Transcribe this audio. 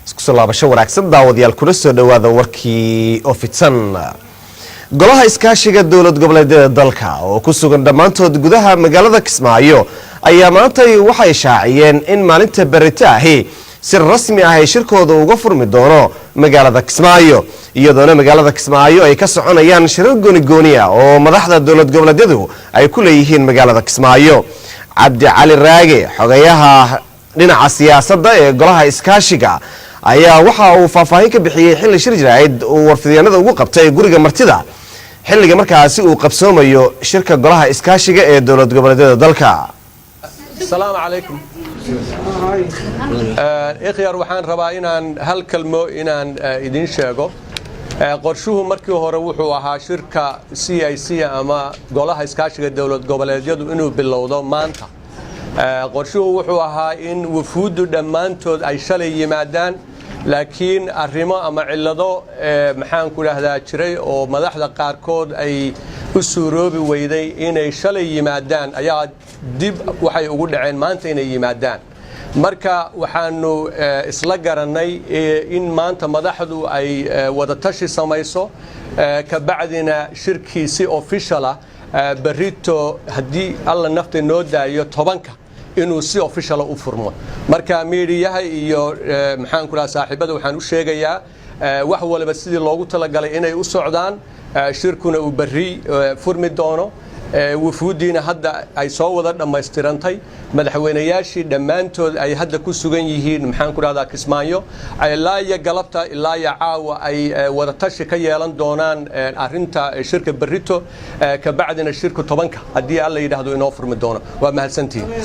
Isku soo laabasho wanaagsan, daawadayaal, kuna soo dhowaada warkii oo fidsan. Golaha Iskaashiga Dowlad Goboleedyada dalka oo ku sugan dhammaantood gudaha magaalada Kismaayo ayaa maantay waxay shaaciyeen in maalinta berito ahi si rasmi ah ay shirkooda uga furmi doono magaalada Kismaayo, iyadoona magaalada Kismaayo ay ka soconayaan shirar gooni-gooni ah oo madaxda dowlad goboleedyadu ay ku leeyihiin magaalada Kismaayo. Cabdi Cali Raage, xogayaha dhinaca siyaasadda ee Golaha Iskaashiga, ayaa waxa uu faahfaahin ka bixiyey xilli shir jaraa'id uu warfidyaanada ugu qabtay guriga martida xilliga markaasi uu qabsoomayo shirka Golaha Iskaashiga ee dowlad goboleedyada dalka. Asalaamu calaykum, ikhyaar. Waxaan rabaa inaan hal kelmo inaan idiin sheego. Qorshuhu markii hore wuxuu ahaa shirka CIC ama Golaha Iskaashiga Dowlad Goboleedyadu inuu bilowdo maanta. Qorshuhu wuxuu ahaa in wufuuddu dhammaantood ay shalay yimaadaan, laakiin arrimo ama cillado, maxaan ku dhahdaa, jiray oo madaxda qaarkood ay u suuroobi weyday inay shalay yimaadaan ayaa dib waxay ugu dhaceen maanta inay yimaadaan. Marka waxaanu isla garannay in maanta madaxdu ay wadatashi samayso, kabacdina shirkii si official ah berrito, haddii Alla nafta noo daayo, 10-ka inuu si official ah u furmo. Marka miidiyaha iyo, maxaan ku dhaha, saaxiibada waxaan u sheegayaa wax waliba sidii loogu talagalay inay u socdaan, shirkuna uu berri furmi doono, wufuuddiina hadda ay soo wada dhammaystirantay, madaxweynayaashii dhammaantood ay hadda ku sugan yihiin, maxaan ku dhahdaa, Kismaayo, ilaa iyo galabta ilaa iyo caawa ay wadatashi ka yeelan doonaan arrinta shirka berrito, kabacdina shirka 10-ka, haddii Alla yidhaahdo, inoo furmi doono. Waa mahadsantihiin.